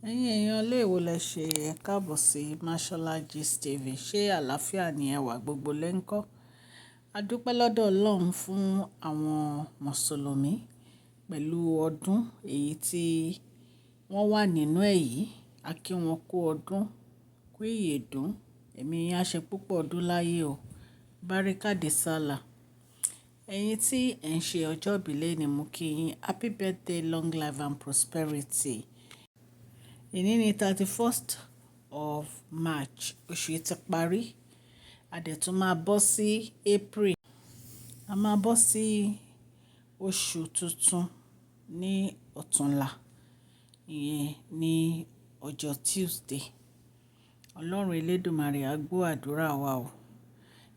Ẹ̀yin èèyàn ilé wo lẹ ṣe? Ẹ káàbọ̀ sí Mashola Gist TV. Ṣé àlàáfíà ni ẹwà gbogbo lẹ́ ń kọ́? A dúpẹ́ lọ́dọ̀ Ọlọ́run fún àwọn Mùsùlùmí pẹ̀lú ọdún èyí tí wọ́n wà nínú ẹ̀ yìí. A kí wọn kú ọdún, kú ìyèdún, ẹ̀mí yín á ṣe púpọ̀ ọdún láyé o. Barika de Sallah. Ẹ̀yin tí ẹ̀ ń ṣe ọjọ́ ìbí lónìí, mo kí yín happy birthday, long life and prosperity. Èní ni 31st of March, oṣù yìí ti parí. A dẹ̀ tún máa bọ́ sí April. A máa bọ́ sí oṣù tuntun ní ọ̀túnla. Ìyẹn ní ọjọ́ Tuesday. Ọlọ́run elédùmarè á gbọ́ àdúrà wa o.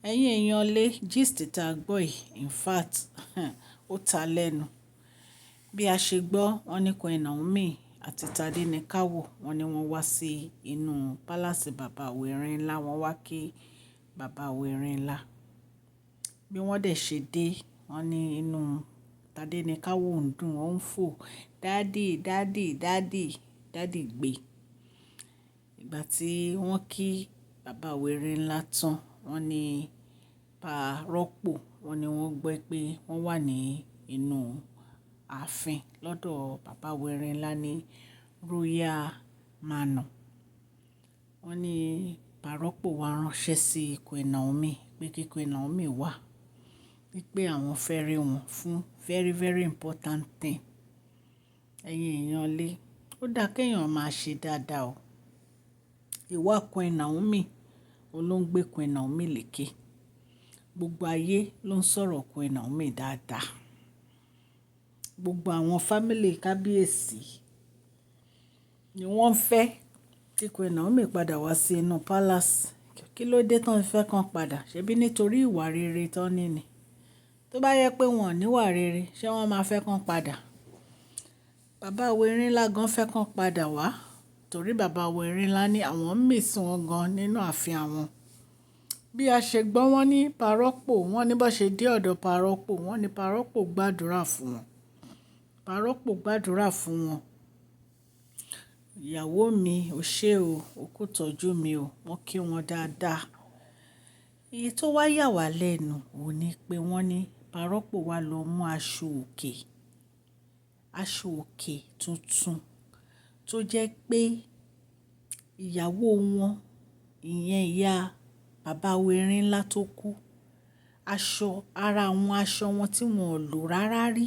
Ẹ̀yin èèyàn lé, gist tí a gbọ́ yìí, in fact, ó ta lẹ́nu. Bí a ṣe gbọ́, wọ́n ní Queen Naomi àti Tadenikawo, wọ́n ní wọ́n wá sí inú palace bàbá Erin ńlá, wọ́n wá kí bàbá Erin ńlá. Bí wọ́n dẹ̀ ṣe dé, wọ́n ní inú Tadenikawo ń dùn, ó ń fò. "Daddy, daddy, daddy, daddy gbé." Ìgbà tí wọ́n kí bàbá Erin ńlá tán, wọ́n ní pa rọ́pò, wọ́n ní wọ́n gbọ́ pé wọ́n wà ní inú ààfin lọ́dọ̀ bàbá Erin ńlá ní Royal Manor. Wọ́n ní Parọ́pò wá ránṣẹ́ sí Queen Naomi pé kí Queen Naomi wá, wípé àwọn fẹ́ rí wọn fún very, very important thing. Ẹ̀yin èèyàn lé, ó dá kí èèyàn máa ṣe dáadáa o. Ìwà Queen Naomi, òun ló ń gbé Queen Naomi lékè. Gbogbo ayé ló ń sọ̀rọ̀ Queen Naomi dáadáa. Gbogbo àwọn family kábíyèsí ni wọ́n fẹ́ kí Queen Naomi padà wá sí inú palace. Kí ló dé tí wọ́n fẹ́ kàn padà? Ṣebí nítorí ìwà rere tó ní ni. Tó bá yẹ pé wọ́n ò ní ìwà rere, ṣé wọ́n máa fẹ́ kàn padà? Bàbá Erin ńlá gan fẹ́ kàn padà wá, torí bàbá Erin ńlá ní àwọn miss wọn gan nínú ààfin àwọn. Bí a ṣe gbọ́, wọ́n ní Parọ́pò, wọ́n ní bó ṣe dé ọ̀dọ̀ Parọ́pò, wọ́n ní Parọ́pò gbàdúrà fún wọn. Parọ́pò gbàdúrà fún wọn. "Ìyàwó mi, o ṣé o, o kú tọ́jú mi o." Wọ́n kí wọn dáadáa. Èyí tó wá yà wá lẹ́nu òun ní pé wọ́n ní Parọ́pò wá lọ mú aṣọ òkè tuntun tó jẹ́ pé ìyàwó wọn, ìyẹn ìyá bàbá Erin ńlá tó kú, aṣọ ara àwọn aṣọ wọn tí wọ́n ò lò rárá rí.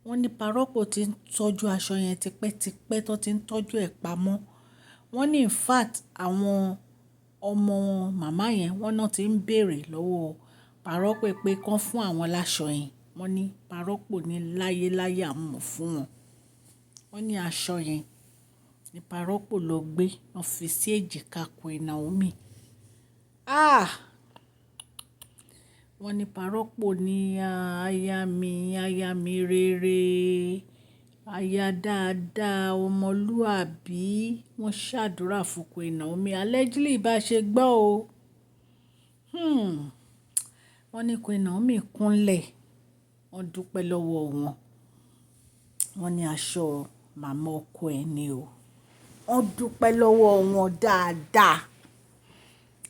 Wọ́n ní Parọ́pò tí ń tọ́jú aṣọ yẹn tipẹ́tipẹ́ tó ti ń tọ́jú ẹ̀ pamọ́. Wọ́n ní in fact àwọn ọmọ màmá yẹn wọ́n náà ti ń bèèrè lọ́wọ́ Parọ́pò pé kí wọ́n fún àwọn láṣọ yẹn. Wọ́n ní Parọ́pò ní láyé láyé àwọn ò fún wọn. Wọ́n ní aṣọ yẹn ní Parọ́pò lọ gbé, wọ́n fi sí èjìká Queen Naomi. Ah! Wọ́n ní Parọ́pò ní, aya mi rere, aya dáadáa, ọmọlúàbí." Wọ́n ṣàdúrà fún Queen Naomi. Allegedly bá ṣe gbọ́ o. Wọ́n ní Queen Naomi kúnlẹ̀, wọ́n dúpẹ́ lọ́wọ́ wọn. Wọ́n ní aṣọ màmá ọkọ ẹ ni o. Wọ́n dúpẹ́ lọ́wọ́ wọn dáadáa.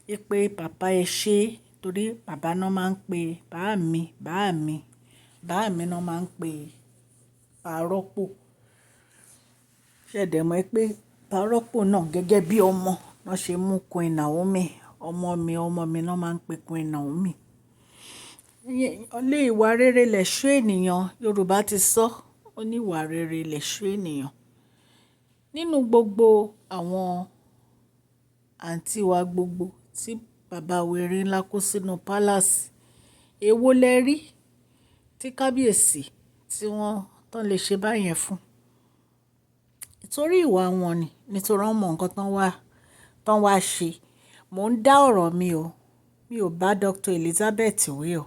Wípé bàbá ẹ ṣé, torí bàbá náà máa ń pe bàámi, bàámi, bàámi náà máa ń pe Parọ́pò. Ṣé ẹ dẹ̀ mọ̀ pé Parọ́pò náà gẹ́gẹ́ bí ọmọ, wọ́n ṣe mú Queen Naomi, ọmọ mi náà máa ń pe Queen Naomi. Ilé ìwà rere lẹ̀ṣọ́ ènìyàn. Yorùbá ti sọ, ó ní ìwà rere lẹ̀ṣọ́ ènìyàn. Nínú gbogbo àwọn àǹtí wa gbogbo tí bàbá Erin ńlá kó sínú palace, èwo lẹ rí tí kábíyèsí tí wọ́n tán lè ṣe báyẹn fún? Nítorí ìwà wọn ni, nítorí wọ́n mọ nǹkan tán wá ṣe. Mò ń dá ọ̀rọ̀ mi o. Mi ò bá Dr. Elizabeth wí o.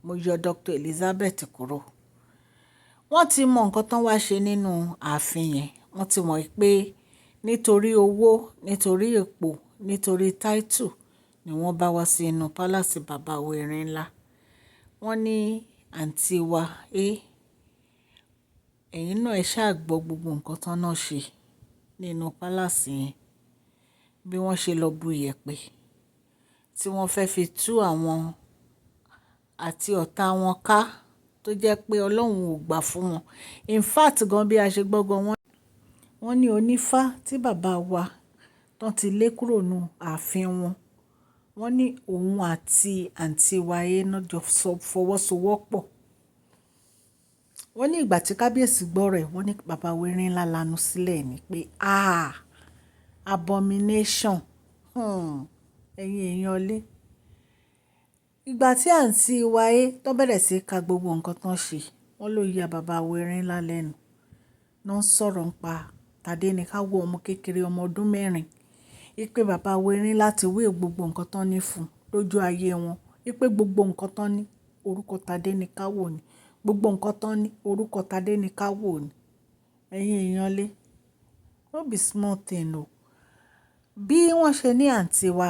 Mo yọ Dr. Elizabeth kúrò. Wọ́n ti mọ nǹkan tán wá ṣe nínú ààfin yẹn. Wọ́n ti mọ̀ pé nítorí owó, nítorí ipò, nítorí title ni wọ́n bá wá sí inú palace bàbá Erin ńlá. Wọ́n ní àǹtí wa, "É, ẹ̀yin náà ẹ ṣá gbọ́ gbogbo nǹkan tán náà ṣe." nínú palace yẹn. Bí wọ́n ṣe lọ bu ìyẹ̀pẹ̀ tí wọ́n fẹ́ fi tú àwọn àti ọ̀tá wọn ká, tó jẹ́ pé Ọlọ́run ò gbà fún wọn. In fact gan, bí a ṣe gbọ́ gan, wọ́n ní onífá tí bàbá wa tán ti lé kúrò nínú ààfin wọn. Wọ́n ní òun àti àǹtí wa yẹn náà jọ fọwọ́sowọ́pọ̀. Wọ́n ní ìgbà tí kábíyèsí gbọ́ ọ̀rọ̀ ẹ̀, wọ́n ní bàbá wa Erinla lanu sílẹ̀ ni pé, "Ah, abomination." Ẹ̀yin èèyàn lé. Ìgbà tí àǹtí wa yẹn tó bẹ̀rẹ̀ sí í ka gbogbo nǹkan tó ń ṣe, wọ́n ló ya bàbá wa Erinla lẹ́nu. Wọ́n ń sọ̀rọ̀ ń pa Tadéníkàwọ́, ọmọ kékeré, ọmọ ọdún 4. Wípé bàbá wa Erinla ti will gbogbo nǹkan tó ní fún lójú ayé wọn. Wípé gbogbo nǹkan tó ní, orúkọ Tadéníkàwọ́ ni. Gbogbo nǹkan tó ní, orúkọ Tadéníkàwọ́ ni. Ẹ̀yin èèyàn lé. No be small thing o. Bí wọ́n ṣe ní àǹtí wa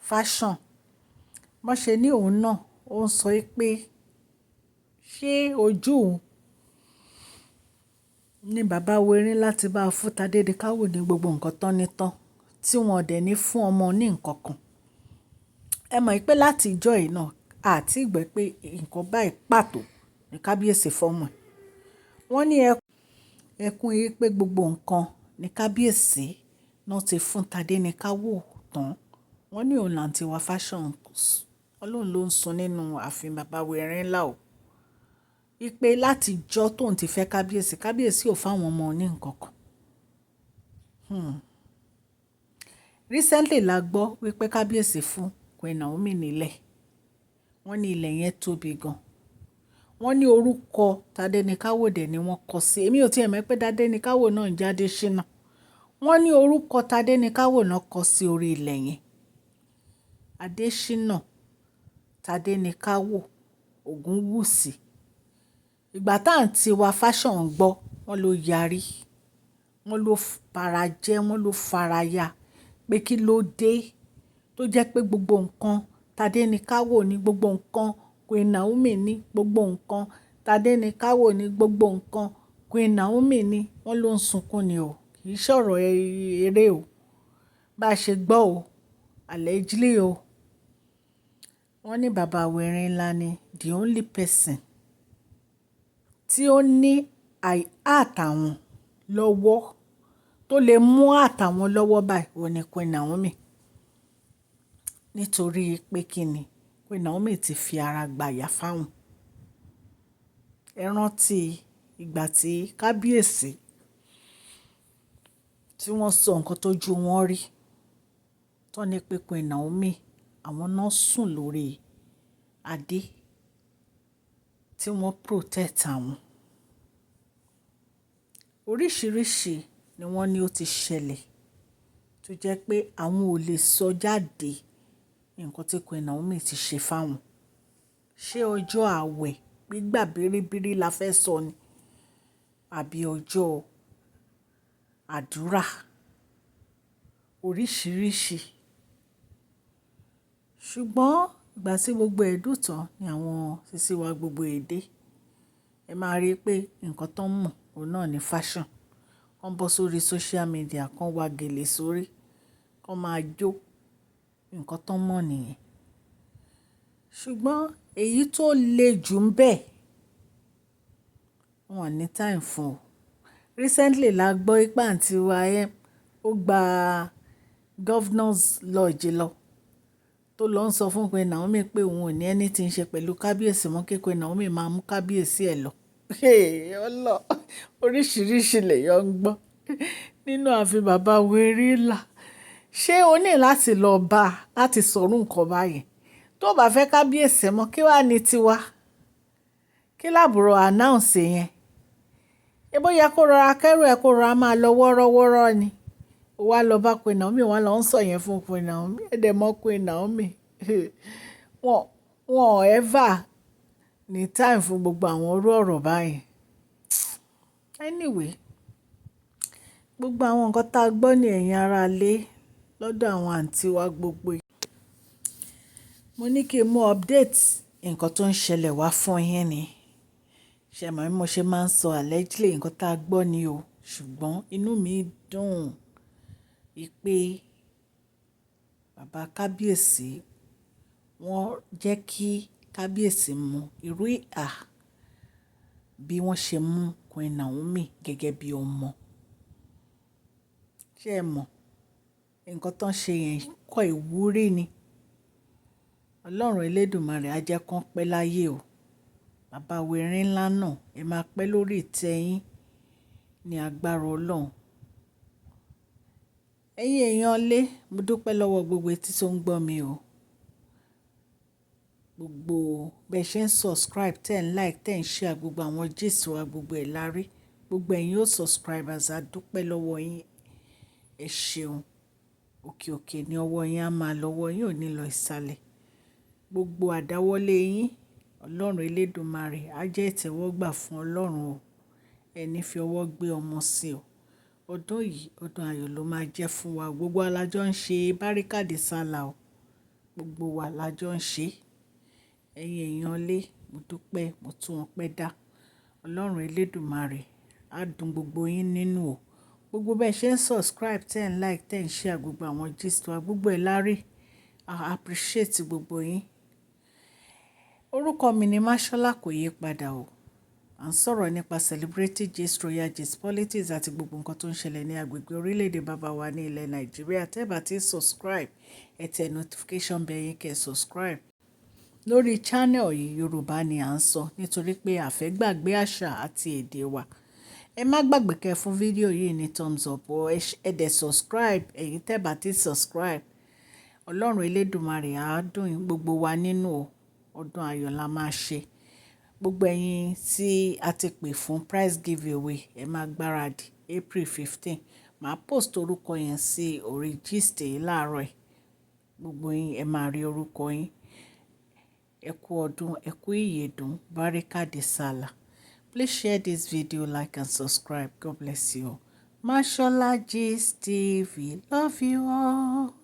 fashion, wọ́n ṣe ní òun náà, ó ń sọ pé ṣé ojú òun ní bàbá wa Erinla ti bá fún Tadéníkàwọ́ ní gbogbo nǹkan tó ní tán, tí wọ́n dẹ̀ ní fún ọmọ ní nǹkan kan. Ẹ mọ̀ pé láti ìjọ yìí náà, a ti gbọ́ pé nǹkan báyìí pàtó ní kábíyèsí fọ́mọ ẹ̀. Wọ́n ní ẹkún yìí pé gbogbo nǹkan ní kábíyèsí náà ti fún Tadéníkàwọ́ tán. Wọ́n ní òun làǹtí wa fashion, wọ́n lóun ló ń sun nínú ààfin bàbá wa Erinla o. Wípé láti ìjọ tó ń ti fẹ́ kábíyèsí, kábíyèsí ò fún àwọn ọmọ ní nǹkan kan. Recently la gbọ́ wípé kábíyèsí fún Queen Naomi nílẹ̀. Wọ́n ní ilẹ̀ yẹn tóbi gan. Wọ́n ní orúkọ Tadéníkàwọ́ dẹ̀ ni wọ́n kọ sí. Èmi ò tí è mọ̀ pé Tadéníkàwọ́ náà ń jẹ́ Adéṣínà. Wọ́n ní orúkọ Tadéníkàwọ́ náà kọ sí orí ilẹ̀ yẹn. Adéṣínà Tadéníkàwọ́ Ògúnwùsì. Ìgbà tá àǹtí wa fashion gbọ́, wọ́n ló yarí, wọ́n ló bara jẹ́, wọ́n ló faraya pé kí ló dé tó jẹ́ pé gbogbo nǹkan Tadéníkàwọ́ ní gbogbo nǹkan Queen Naomi ní gbogbo nǹkan Tadéníkàwọ́ ní gbogbo nǹkan Queen Naomi ní. Wọ́n ló ń sunkún ni o. Kì í ṣọ̀rọ̀ eré o. Bá ṣe gbọ́ o, allegedly o. Wọ́n ní bàbá wa Erinla ni the only person tí ó ní heart àwọn lọ́wọ́, tó lè mú heart àwọn lọ́wọ́ báyìí, òun ni Queen Naomi. Nítorí pé kí ni? Queen Naomi ti fi ara gba ìyà fáwọn. Ẹ rántí ìgbà tí kábíyèsí tí wọ́n sọ nǹkan tó ju wọn rí, tó ní pé Queen Naomi, àwọn náà sùn lórí adé tí wọ́n protect àwọn. Oríṣìíríṣìí ni wọ́n ní ó ti ṣẹlẹ̀ tó jẹ́ pé àwọn ò lè sọ jáde nǹkan tí Queen Naomi ti ṣe fáwọn. Ṣé ọjọ́ àwẹ̀ gbígbà bíribíri la fẹ́ sọ ni? Àbí ọjọ́ àdúrà? Oríṣìíríṣìí. Ṣùgbọ́n ìgbà tí gbogbo ẹ̀ dùn tán ní àwọn sísí wa gbogbo èdè. Ẹ máa rí pé nǹkan tó ń mọ̀, òun náà ni fashion. Wọ́n bọ́ sórí social media, kan wá gèlè sórí, kan máa jó. Nǹkan tó mọ̀ nìyẹn. Ṣùgbọ́n èyí tó le jù ń bẹ, wọ́n ò ní time fún o. Recently la gbọ́ pé àǹtí wa yẹn ó gba Governor's Lodge lọ, tó lọ ń sọ fún Queen Naomi pé òun ò ní anything ṣe pẹ̀lú kábíyèsí mọ́, kí Queen Naomi máa mú kábíyèsí ẹ̀ lọ. Ọlọ́, oríṣìíríṣìí lèyàn ń gbọ́ nínú ààfin bàbá wa Erinla. Ṣé o ní láti lọ bá láti sọ̀rọ̀ nǹkan báyìí? Tó bá fẹ́ kábíyèsí mọ́, kí wà ní tiwa? Kí làbúrò announce yẹn? Ṣé bó yẹ kó rọra kẹ́rù ẹ kó rọra máa lọ wọ́rọ́wọ́rọ́ ni? Ó wá lọ bá Queen Naomi, wọ́n lọ ń sọ yẹn fún Queen Naomi. Ẹ dẹ̀ mọ̀ Queen Naomi. Wọ́n ever ní time fún gbogbo àwọn irú ọ̀rọ̀ báyìí. Anyway, gbogbo àwọn nǹkan tá a gbọ́ ní ẹ̀yìn ará ilé lọ́dọ̀ àwọn àǹtí wa gbogbo. Mo ní kí n mú update nǹkan tó ń ṣẹlẹ̀ wá fún yín ni. Ṣé mọ̀ bí mo ṣe máa ń sọ, allegedly nǹkan tá a gbọ́ ni o. Ṣùgbọ́n inú mi dùn wípé bàbá kábíyèsí wọ́n jẹ́ kí kábíyèsí mọ irú ìhà bí wọ́n ṣe mú Queen Naomi gẹ́gẹ́ bí ọmọ. Ṣé ẹ mọ̀? Ǹkan tó ń ṣe yẹn kọ́ ìwúrí ni. Ọlọ́run elédùmarè á jẹ́ kí wọ́n pẹ́ láyé o. Bàbá wa erin ńlá náà, ẹ máa pẹ́ lórí ìtẹ́ yín ní agbára Ọlọ́run. Ẹ̀yin èèyàn lé, mo dúpẹ́ lọ́wọ́ gbogbo etí tó ń gbọ́ mi o. Gbogbo bẹ́ ṣe ń subscribe, ten like, ten share gbogbo àwọn gist wa gbogbo ẹ̀ lárí. Gbogbo ẹ̀yin ó subscribers, a dúpẹ́ lọ́wọ́ yín. Ẹ ṣeun. Òkè òkè ni ọwọ́ yín á máa lọ, ọwọ́ yín ò ní lọ ìsàlẹ̀. Gbogbo àdáwọ́lé yín, Ọlọ́run elédùmarè á jẹ́ ìtẹ́wọ́gbà fún Ọlọ́run o. Ẹ ní fi ọwọ́ gbé ọmọ sí o. Ọdún yìí, ọdún ayọ̀ ló máa jẹ́ fún wa. Gbogbo wa la jọ ń ṣe Barika de Sallah o. Gbogbo wa la jọ ń ṣe. Ẹ̀yin èèyàn lé, mo dúpẹ́, mo tún ọpẹ́ dá. Ọlọ́run elédùmarè á dùn gbogbo yín nínú o. Gbogbo bẹ́ ṣe ń subscribe, ten like, ten share gbogbo àwọn gist wa gbogbo ẹ̀ lárí. I appreciate gbogbo yín. Orúkọ mi ni Mashola, kò yí padà o. À ń sọ̀rọ̀ nípa celebrity gist, royal gist, politics àti gbogbo nǹkan tó ń ṣẹlẹ̀ ní agbègbè orílẹ̀-èdè bàbá wa ní ilẹ̀ Nàìjíríà. Tẹ́ bá ti subscribe, ẹ tẹ notification bell yín kẹ́ subscribe. Lórí channel yìí, Yorùbá ni à ń sọ nítorí pé a fẹ́ gbàgbé àṣà àti èdè wa. Ẹ má gbàgbé kẹ́ fún fídíò yìí ní thumbs up o, ẹ dẹ̀ subscribe. Ẹ̀yin tẹ́ bá ti subscribe, Ọlọ́run elédùmarè á dùn gbogbo wa nínú o. Ọdún ayọ̀ la máa ṣe. Gbogbo ẹ̀yin tí a ti pè fún prize giveaway, ẹ máa gbáradì. April 15, màá post orúkọ yẹn sí orí gist yìí láàárọ̀ yìí. Gbogbo yín ẹ máa rí orúkọ yín. Ẹ kú ọdún, ẹ kú ìyèdún, Barika de Sallah. Please share this video, like and subscribe. God bless you all. Mashola Gist TV. Love you all.